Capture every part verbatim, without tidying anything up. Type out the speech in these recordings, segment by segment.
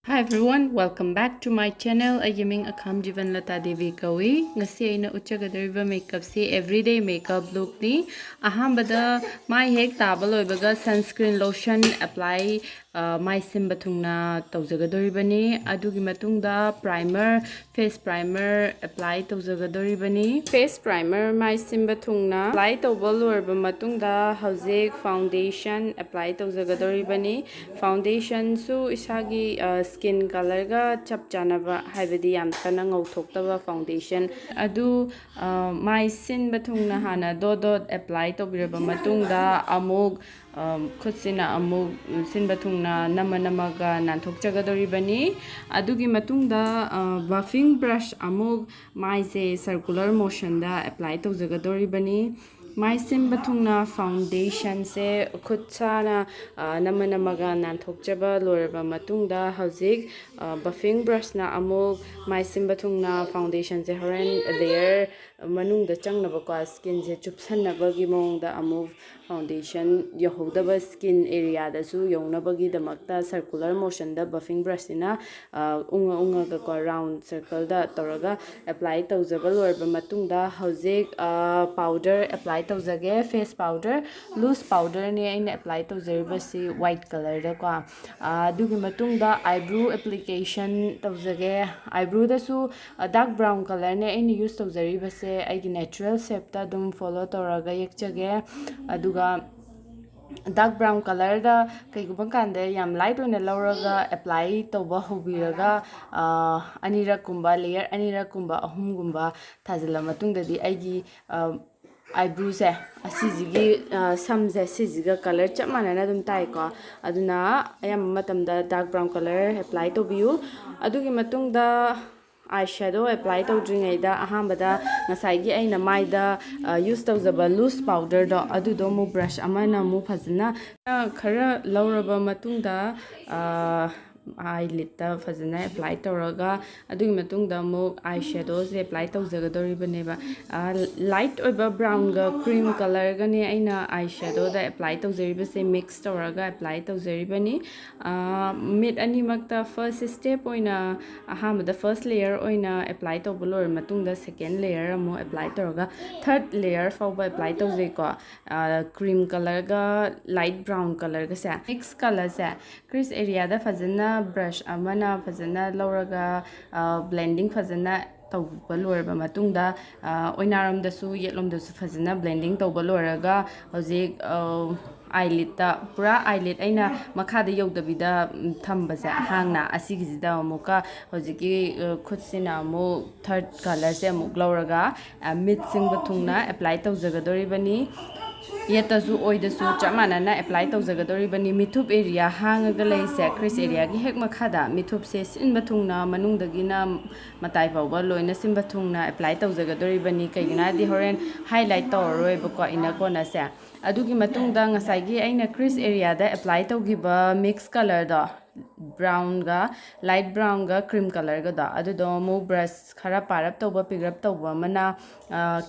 Hi everyone, welcome back to my channel. ꯑꯩꯒꯤ ꯃꯤꯡ ꯑꯈꯥꯝ ꯖꯤꯕꯟ ꯂꯇꯥ ꯗꯦꯕꯤ ꯀꯧꯏ꯫ ꯉꯁꯤ ꯑꯩꯅ ꯎꯠꯆꯒꯗꯧꯔꯤꯕ ꯃꯦꯀꯞꯁꯤ everyday makeup lookꯅꯤ꯫ ꯑꯍꯥꯟꯕꯗ ꯃꯥꯏ ꯍꯦꯛ ꯇꯥꯕ ꯂꯣꯏꯕꯒ sunscreen lotion apply, ꯑ, ꯃꯥꯏ ꯁꯤꯟꯕ ꯊꯨꯡꯅ ꯇꯧꯖꯒꯗꯧꯔꯤꯕꯅꯤ꯫ ꯑꯗꯨꯒꯤ ꯃꯇꯨꯡꯗ primer, face primer apply ꯇꯧꯖꯒꯗꯧꯔꯤꯕꯅꯤ꯫ Face primer ꯃꯥꯏ ꯁꯤꯟꯕ ꯊꯨꯡꯅ apply ꯇꯧꯕ ꯂꯣꯏꯔꯕ ꯃꯇꯨꯡꯗ ꯍꯧꯖꯤꯛ foundation apply ꯇꯧꯖꯒꯗꯧꯔꯤꯕꯅꯤ꯫ Foundationꯁꯨ ꯏꯁꯥꯒꯤ, ꯑ, skin colorꯒ ꯆꯞ ꯆꯥꯟꯅꯕ, ꯍꯥꯏꯕꯗꯤ ꯌꯥꯝ ꯀꯟꯅ ꯉꯧꯊꯣꯛꯇꯕ foundation ꯑꯗꯨ, ꯑ, ꯃꯥꯏ ꯁꯤꯟꯕ ꯊꯨꯡꯅ ꯍꯥꯟꯅ dot dot apply ꯇꯧꯕꯤꯔꯕ ꯃꯇꯨꯡꯗ ꯑꯃꯨꯛ, ꯑ, ꯈꯨꯠꯁꯤꯅ ꯑꯃꯨꯛ ꯁꯤꯟꯕ ꯊꯨꯡꯅ ꯅꯝꯃ ꯅꯝꯃꯒ ꯅꯥꯟꯊꯣꯛꯆꯒꯗꯧꯔꯤꯕꯅꯤ꯫ ꯑꯗꯨꯒꯤ ꯃꯇꯨꯡꯗ, ꯑ, buffing brush ꯑꯃꯨꯛ ꯃꯥꯏꯁꯦ circular motionꯗ apply ꯇꯧꯖꯒꯗꯧꯔꯤꯕꯅꯤ꯫ ꯃꯥꯏ ꯁꯤꯟꯕ ꯊꯨꯡꯅ foundationꯁꯦ ꯈꯨꯠ ꯁꯥꯅ, ꯑ, ꯅꯝꯃ ꯅꯝꯃꯒ ꯅꯥꯟꯊꯣꯛꯆꯕ ꯂꯣꯏꯔꯕ ꯃꯇꯨꯡꯗ ꯍꯧꯖꯤꯛ, ꯑ, buffing brushꯅ ꯑꯃꯨꯛ ꯃꯥꯏ ꯁꯤꯟꯕ ꯊꯨꯡꯅ foundationꯁꯦ ꯍꯣꯔꯦꯟ layer ꯃꯅꯨꯡꯗ ꯆꯪꯅꯕꯀꯣ, skinꯁꯦ ꯆꯨꯞꯁꯟꯅꯕꯒꯤ ꯃꯑꯣꯡꯗ ꯑꯃꯨꯛ foundation ꯌꯧꯍꯧꯗꯕ skin areaꯗꯁꯨ ꯌꯧꯅꯕꯒꯤꯗꯃꯛꯇ circular motionꯗ buffing brushꯁꯤꯅ, ꯑ, ꯎꯪꯉ ꯎꯪꯉꯒꯀꯣ, round circleꯗ ꯇꯧꯔꯒ apply ꯇꯧꯖꯕ ꯂꯣꯏꯔꯕ ꯃꯇꯨꯡꯗ ꯍꯧꯖꯤꯛ, ꯑ, powder apply ꯇꯧꯖꯒꯦ꯫ Face powder, loose powderꯅꯦ ꯑꯩꯅ apply ꯇꯧꯖꯔꯤꯕꯁꯤ, white colorꯗꯀꯣ꯫ ꯑ, ꯑꯗꯨꯒꯤ ꯃꯇꯨꯡꯗ eyebrow application ꯇꯧꯖꯒꯦ꯫ Eyebrowꯗꯁꯨ, ꯑ, dark brown colorꯅꯦ ꯑꯩꯅ use ꯇꯧꯖꯔꯤꯕꯁꯦ꯫ ꯑꯩꯒꯤ natural shapeꯇ ꯑꯗꯨꯝ follow ꯇꯧꯔꯒ ꯌꯦꯛꯆꯒꯦ꯫ ꯑꯗꯨꯒ dark brown colorꯗ ꯀꯩꯒꯨꯝꯕ ꯀꯥꯟꯗ ꯌꯥꯝ light ꯑꯣꯏꯅ ꯂꯧꯔꯒ apply ꯇꯧꯕ ꯍꯧꯕꯤꯔꯒ, ꯑ, ꯑꯅꯤꯔꯛꯀꯨꯝꯕ, layer ꯑꯅꯤꯔꯛꯀꯨꯝꯕ, ꯑꯍꯨꯝꯒꯨꯝꯕ ꯊꯥꯖꯤꯜꯂ ꯃꯇꯨꯡꯗꯗꯤ ꯑꯩꯒꯤ, ꯑ, eyebrowꯁꯦ ꯑꯁꯤꯁꯤꯒꯤ, ꯑ, ꯁꯝꯁꯦ ꯁꯤꯁꯤꯒ color ꯆꯞ ꯃꯥꯟꯅꯅ ꯑꯗꯨꯝ ꯇꯥꯏꯀꯣ꯫ ꯑꯗꯨꯅ ꯑꯌꯥꯝꯕ ꯃꯇꯝꯗ dark brown color apply ꯇꯧꯕꯤꯌꯨ꯫ ꯑꯗꯨꯒꯤ ꯃꯇꯨꯡꯗ eyeshadow apply ꯇꯧꯗ꯭ꯔꯤꯉꯩꯗ ꯑꯍꯥꯟꯕꯗ ꯉꯁꯥꯏꯒꯤ ꯑꯩꯅ ꯃꯥꯏꯗ, ꯑ, use ꯇꯧꯖꯕ loose powderꯗꯣ ꯑꯗꯨꯗꯣ ꯑꯃꯨꯛ brush ꯑꯃꯅ ꯑꯃꯨꯛ ꯐꯖꯅ ꯈꯔ ꯂꯧꯔꯕ ꯃꯇꯨꯡꯗ, ꯑ, ꯑꯥꯏ ꯂꯤꯠꯇ ꯐꯖꯅ ꯑꯦꯄ꯭ꯂꯥꯏ ꯇꯧꯔꯒ, ꯑꯗꯨꯒꯤ ꯃꯇꯨꯡꯗ ꯑꯃꯨꯛ ꯑꯥꯏ ꯁꯦꯗꯣꯁꯦ ꯑꯦꯄ꯭ꯂꯥꯏ ꯇꯧꯖꯒꯗꯧꯔꯤꯕꯅꯦꯕ꯫ ꯂꯥꯏꯠ ꯑꯣꯏꯕ ꯕ꯭ꯔꯥꯎꯟꯒ ꯀ꯭ꯔꯤꯝ ꯀꯂꯔꯒꯅꯦ ꯑꯩꯅ ꯑꯥꯏ ꯁꯦꯗꯣꯗ ꯑꯦꯄ꯭ꯂꯥꯏ ꯇꯧꯖꯔꯤꯕꯁꯦ, ꯃꯤꯛꯁ ꯇꯧꯔꯒ ꯑꯦꯄ꯭ꯂꯥꯏ ꯇꯧꯖꯔꯤꯕꯅꯤ꯫ ꯃꯤꯠ ꯑꯅꯤꯃꯛꯇ ꯐꯥꯔꯁ ꯁ꯭ꯇꯦꯞ ꯑꯣꯏꯅ, ꯑꯍꯥꯟꯕꯗ ꯐꯥꯔꯁ ꯂꯦꯌꯔ ꯑꯣꯏꯅ ꯑꯦꯄ꯭ꯂꯥꯏ ꯇꯧꯕ ꯂꯣꯏꯔ ꯃꯇꯨꯡꯗ, ꯁꯦꯀꯦꯟ ꯂꯦꯌꯔ ꯑꯃꯨꯛ ꯑꯦꯄ꯭ꯂꯥꯏ ꯇꯧꯔꯒ, ꯊꯥꯔꯠ ꯂꯦꯌꯔ ꯐꯥꯎꯕ ꯑꯦꯄ꯭ꯂꯥꯏ ꯇꯧꯖꯩꯀꯣ꯫ ꯀ꯭ꯔꯤꯝ ꯀꯂꯔꯒ ꯂꯥꯏꯠ ꯕ꯭ꯔꯥꯎꯟ ꯀꯂꯔꯒꯁꯦ, ꯃꯤꯛꯁ ꯀꯂꯔꯁꯦ ꯀ꯭ꯔꯤꯁ ꯑꯦꯔꯤꯌꯥꯗ ꯐꯖꯅ ꯕ꯭ꯔꯁ ꯑꯃꯅ ꯐꯖꯅ ꯂꯧꯔꯒ, ꯕ꯭ꯂꯦꯟꯗꯤꯡ ꯐꯖꯅ ꯇꯧꯕ ꯂꯣꯏꯔꯕ ꯃꯇꯨꯡꯗ, ꯑꯣꯏꯅꯥꯔꯣꯝꯗꯁꯨ ꯌꯦꯠꯂꯣꯝꯗꯁꯨ ꯐꯖꯅ ꯕ꯭ꯂꯦꯟꯗꯤꯡ ꯇꯧꯕ ꯂꯣꯏꯔꯒ, ꯍꯧꯖꯤꯛ ꯑꯥꯏ ꯂꯤꯠꯇ, ꯄꯨꯔꯥ ꯑꯥꯏ ꯂꯤꯠ ꯑꯩꯅ ꯃꯈꯥꯗ ꯌꯧꯗꯕꯤꯗ ꯊꯝꯕꯁꯦ, ꯍꯥꯡꯅ, ꯑꯁꯤꯒꯤꯁꯤꯗ ꯑꯃꯨꯛꯀ ꯍꯧꯖꯤꯛꯀꯤ ꯈꯨꯠꯁꯤꯅ ꯑꯃꯨꯛ ꯊꯥꯔꯠ ꯀꯂꯔꯁꯦ ꯑꯃꯨꯛ ꯂꯧꯔꯒ, ꯃꯤꯠ ꯁꯤꯟꯕ ꯊꯨꯡꯅ ꯑꯦꯄ꯭ꯂꯥꯏ ꯇꯧꯖꯒꯗꯧꯔꯤꯕꯅꯤ꯫ ꯌꯦꯠꯇꯁꯨ ꯑꯣꯏꯗꯁꯨ ꯆꯞ ꯃꯥꯟꯅꯅ ꯑꯦꯄ꯭ꯂꯥꯏ ꯇꯧꯖꯒꯗꯧꯔꯤꯕꯅꯤ꯫ ꯃꯤꯠꯊꯨꯞ ꯑꯦꯔꯤꯌꯥ ꯍꯥꯡꯉꯒ ꯂꯩꯁꯦ, ꯀ꯭ꯔꯤꯁ ꯑꯦꯔꯤꯌꯥꯒꯤ ꯍꯦꯛ ꯃꯈꯥꯗ, ꯃꯤꯠꯊꯨꯞꯁꯦ ꯁꯤꯟꯕ ꯊꯨꯡꯅ, ꯃꯅꯨꯡꯗꯒꯤꯅ ꯃꯇꯥꯏ ꯐꯥꯎꯕ ꯂꯣꯏꯅ ꯁꯤꯟꯕ ꯊꯨꯡꯅ ꯑꯦꯄ꯭ꯂꯥꯏ ꯇꯧꯖꯒꯗꯧꯔꯤꯕꯅꯤ꯫ ꯀꯩꯒꯤꯅꯣ ꯍꯥꯏꯔꯗꯤ ꯍꯣꯔꯦꯟ ꯍꯥꯏꯂꯥꯏꯠ ꯇꯧꯔꯔꯣꯏꯕꯀꯣ ꯏꯟꯅꯔ ꯀꯣꯔꯅꯔꯁꯦ꯫ ꯑꯗꯨꯒꯤ ꯃꯇꯨꯡꯗ ꯉꯁꯥꯏꯒꯤ ꯑꯩꯅ ꯀ꯭ꯔꯤꯁ ꯑꯦꯔꯤꯌꯥꯗ ꯑꯦꯄ꯭ꯂꯥꯏ ꯇꯧꯈꯤꯕ ꯃꯤꯛꯁ ꯀꯂꯔꯗꯣ, ꯕ꯭ꯔꯥꯎꯟꯒ, ꯂꯥꯏꯠ ꯕ꯭ꯔꯥꯎꯟꯒ ꯀ꯭ꯔꯤꯝ ꯀꯂꯔꯒꯗꯣ, ꯑꯗꯨꯗꯣ ꯑꯃꯨꯛ ꯕ꯭ꯔꯁ ꯈꯔ ꯄꯥꯔꯞ ꯇꯧꯕ, ꯄꯤꯛꯔꯞ ꯇꯧꯕ ꯑꯃꯅ,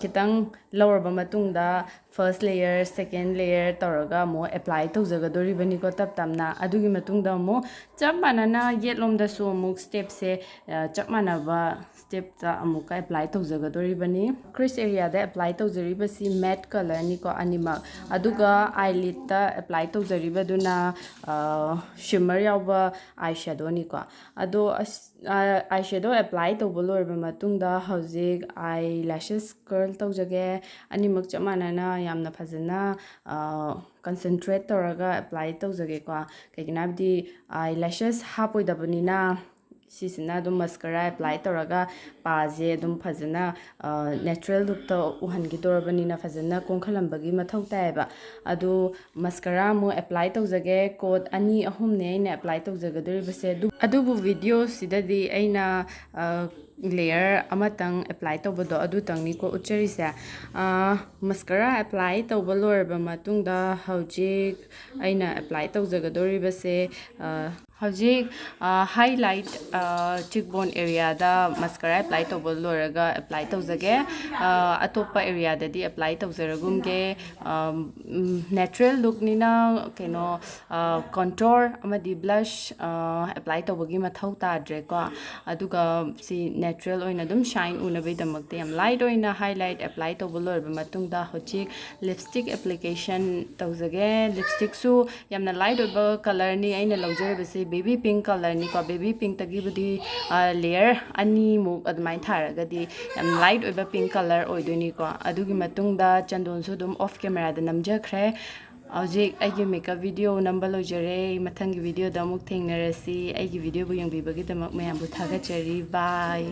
ꯈꯤꯇꯪ ꯂꯧꯔꯕ ꯃꯇꯨꯡꯗ, ꯐꯥꯔꯁ ꯂꯦꯌꯔ, ꯁꯦꯀꯦꯟ ꯂꯦꯌꯔ ꯇꯧꯔꯒ ꯑꯃꯨꯛ ꯑꯦꯄ꯭ꯂꯥꯏ ꯇꯧꯖꯒꯗꯧꯔꯤꯕꯅꯤꯀꯣ, ꯇꯞ ꯇꯞꯅ꯫ ꯑꯗꯨꯒꯤ ꯃꯇꯨꯡꯗ ꯑꯃꯨꯛ ꯆꯞ ꯃꯥꯟꯅꯅ ꯌꯦꯠꯂꯣꯝꯗꯁꯨ ꯑꯃꯨꯛ ꯁ꯭ꯇꯦꯞꯁꯦ, ꯆꯞ ꯃꯥꯟꯅꯕ ꯁ꯭ꯇꯦꯞꯇ ꯑꯃꯨꯛꯀ ꯑꯦꯄ꯭ꯂꯥꯏ ꯇꯧꯖꯒꯗꯧꯔꯤꯕꯅꯤ꯫ ꯀ꯭ꯔꯤꯁ ꯑꯦꯔꯤꯌꯥꯗ ꯑꯦꯄ꯭ꯂꯥꯏ ꯇꯧꯖꯔꯤꯕꯁꯤ ꯃꯦꯠ ꯀꯂꯔꯅꯤꯀꯣ, ꯑꯅꯤꯃꯛ꯫ ꯑꯗꯨꯒ ꯑꯥꯏ ꯂꯤꯠꯇ ꯑꯦꯄ꯭ꯂꯥꯏ ꯇꯧꯖꯔꯤꯕꯗꯨꯅ, ꯁꯤꯝꯃꯔ ꯌꯥꯎꯕ ꯑꯥꯏ ꯁꯦꯗꯣꯅꯤꯀꯣ꯫ ꯑꯗꯣ ꯑꯥꯏ ꯁꯦꯗꯣ ꯑꯦꯄ꯭ꯂꯥꯏ ꯇꯧꯕ ꯂꯣꯏꯔꯕ ꯃꯇꯨꯡꯗ, ꯍꯧꯖꯤꯛ ꯑꯥꯏ ꯂꯦꯁꯦꯁ ꯀꯔꯜ ꯇꯧꯖꯒꯦ꯫ ꯑꯅꯤꯃꯛ ꯆꯞ ꯃꯥꯟꯅꯅ ꯌꯥꯝꯅ ꯐꯖꯅ ꯀꯟꯁꯦꯟꯇ꯭ꯔꯦꯠ ꯇꯧꯔꯒ ꯑꯦꯄ꯭ꯂꯥꯏ ꯇꯧꯖꯒꯦꯀꯣ꯫ ꯀꯩꯒꯤꯅꯣ ꯍꯥꯏꯕꯗꯤ ꯑꯥꯏ ꯂꯦꯁꯦꯁ ꯍꯥꯞꯄꯣꯏꯗꯕꯅꯤꯅ, ꯁꯤꯁꯤꯅ ꯑꯗꯨꯝ ꯃꯁꯀꯔꯥ ꯑꯦꯄ꯭ꯂꯥꯏ ꯇꯧꯔꯒ ꯄꯥꯁꯦ ꯑꯗꯨꯝ ꯐꯖꯅ ꯅꯦꯆꯔꯦꯜ ꯂꯨꯛꯇ ꯎꯍꯟꯈꯤꯗꯧꯔꯕꯅꯤꯅ, ꯐꯖꯅ ꯀꯣꯟꯈꯠꯂꯝꯕꯒꯤ ꯃꯊꯧ ꯇꯥꯏꯌꯦꯕ꯫ ꯑꯗꯨ ꯃꯁꯀꯔꯥ ꯑꯃꯨꯛ ꯑꯦꯄ꯭ꯂꯥꯏ ꯇꯧꯖꯒꯦ꯫ ꯀꯣꯠ ꯑꯅꯤ ꯑꯍꯨꯝꯅꯦ ꯑꯩꯅ ꯑꯦꯄ꯭ꯂꯥꯏ ꯇꯧꯖꯒꯗꯧꯔꯤꯕꯁꯦ꯫ ꯑꯗꯨ-, ꯑꯗꯨꯕꯨ ꯚꯤꯗꯤꯑꯣꯁꯤꯗꯗꯤ ꯑꯩꯅ, ꯑ, ꯂꯦꯌꯔ ꯑꯃꯇꯪ ꯑꯦꯄ꯭ꯂꯥꯏ ꯇꯧꯕꯗꯣ ꯑꯗꯨꯇꯪꯅꯤꯀꯣ ꯎꯠꯆꯔꯤꯁꯦ꯫ ꯃꯁꯀꯔꯥ ꯑꯦꯄ꯭ꯂꯥꯏ ꯇꯧꯕ ꯂꯣꯏꯔꯕ ꯃꯇꯨꯡꯗ ꯍꯧꯖꯤꯛ ꯑꯩꯅ ꯑꯦꯄ꯭ꯂꯥꯏ ꯇꯧꯖꯒꯗꯧꯔꯤꯕꯁꯦ, ꯍꯧꯖꯤꯛ ꯍꯥꯏꯂꯥꯏꯠ ꯆꯤꯛꯕꯣꯟ ꯑꯦꯔꯤꯌꯥꯗ ꯃꯁꯀꯔꯥ ꯑꯦꯄ꯭ꯂꯥꯏ ꯇꯧꯕ ꯂꯣꯏꯔꯒ ꯑꯦꯄ꯭ꯂꯥꯏ ꯇꯧꯖꯒꯦ꯫ ꯑꯇꯣꯞꯄ ꯑꯦꯔꯤꯌꯥꯗꯗꯤ ꯑꯦꯄ꯭ꯂꯥꯏ ꯇꯧꯖꯔꯒꯨꯝꯒꯦ꯫ ꯅꯦꯆꯔꯦꯜ ꯂꯨꯛꯅꯤꯅ ꯀꯩꯅꯣ ꯀꯣꯟꯇꯣꯔ ꯑꯃꯗꯤ ꯕ꯭ꯂꯁ ꯑꯦꯄ꯭ꯂꯥꯏ ꯇꯧꯕꯒꯤ ꯃꯊꯧ ꯇꯥꯗ꯭ꯔꯦꯀꯣ꯫ ꯑꯗꯨꯒ ꯁꯤ ꯅꯦꯆꯔꯦꯜ ꯑꯣꯏꯅ ꯑꯗꯨꯝ ꯁꯥꯏꯟ ꯎꯅꯕꯒꯤꯗꯃꯛꯇ ꯌꯥꯝ ꯂꯥꯏꯠ ꯑꯣꯏꯅ ꯍꯥꯏꯂꯥꯏꯠ ꯑꯦꯄ꯭ꯂꯥꯏ ꯇꯧꯕ ꯂꯣꯏꯔꯕ ꯃꯇꯨꯡꯗ ꯍꯧꯖꯤꯛ ꯂꯤꯞꯁꯇꯤꯛ ꯑꯦꯄ꯭ꯂꯤꯀꯦꯁꯟ ꯇꯧꯖꯒꯦ꯫ ꯂꯤꯞꯁꯇꯤꯛꯁꯨ ꯌꯥꯝꯅ ꯂꯥꯏꯠ ꯑꯣꯏꯕ ꯀꯂꯔꯅꯤ ꯑꯩꯅ ꯂꯧꯖꯔꯤꯕꯁꯤ, ꯕꯦꯕꯤ ꯄꯤꯡ ꯀꯂꯔꯅꯤꯀꯣ꯫ ꯕꯦꯕꯤ ꯄꯤꯡꯇꯒꯤꯕꯨꯗꯤ ꯂꯦꯌꯔ ꯑꯅꯤꯃꯨꯛ ꯑꯗꯨꯃꯥꯏꯅ ꯊꯥꯔꯒꯗꯤ ꯌꯥꯝ ꯂꯥꯏꯠ ꯑꯣꯏꯕ ꯄꯤꯡ ꯀꯂꯔ ꯑꯣꯏꯗꯣꯏꯅꯤꯀꯣ꯫ ꯑꯗꯨꯒꯤ ꯃꯇꯨꯡꯗ ꯆꯟꯗꯣꯟꯁꯨ ꯑꯗꯨꯝ ꯑꯣꯐ ꯀꯦꯃꯦꯔꯥꯗ ꯅꯝꯖꯈ꯭ꯔꯦ꯫ ꯍꯧꯖꯤꯛ ꯑꯩꯒꯤ ꯃꯦꯀꯞ ꯚꯤꯗꯤꯑꯣ ꯅꯝꯕ ꯂꯣꯏꯖꯔꯦ꯫ ꯃꯊꯪꯒꯤ ꯚꯤꯗꯤꯑꯣꯗ ꯑꯃꯨꯛ ꯊꯦꯡꯅꯔꯁꯤ꯫ ꯑꯩꯒꯤ ꯚꯤꯗꯤꯑꯣꯕꯨ ꯌꯦꯡꯕꯤꯕꯒꯤꯗꯃꯛ ꯃꯌꯥꯝꯕꯨ ꯊꯥꯒꯠꯆꯔꯤ꯫ ꯕꯥꯏ꯫